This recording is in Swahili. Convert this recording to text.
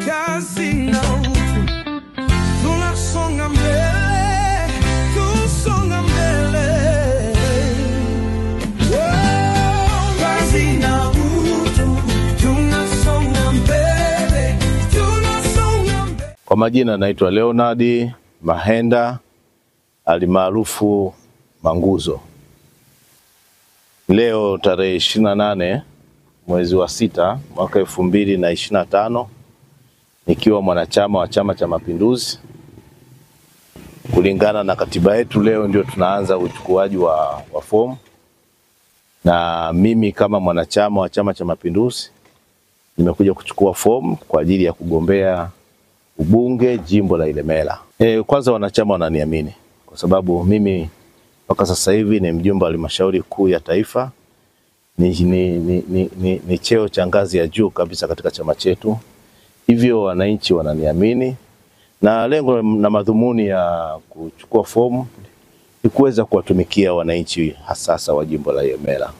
Kazi na utu, tunasonga mbele, tusonga mbele. Oh, kazi na utu, tunasonga mbele, tunasonga mbele. Kwa majina naitwa Leonard Mahenda alimaarufu Manguzo. Leo tarehe 28 mwezi wa 6 mwaka 2025, nikiwa mwanachama wa Chama cha Mapinduzi, kulingana na katiba yetu leo ndio tunaanza uchukuaji wa fomu, na mimi kama mwanachama wa Chama cha Mapinduzi nimekuja kuchukua fomu kwa ajili ya kugombea ubunge jimbo la Ilemela. Kwanza wanachama wananiamini kwa sababu mimi mpaka sasa hivi ni mjumbe wa halmashauri kuu ya taifa, ni cheo cha ngazi ya juu kabisa katika chama chetu. Hivyo wananchi wananiamini, na lengo na madhumuni ya kuchukua fomu ni kuweza kuwatumikia wananchi hasasa wa jimbo la Ilemela.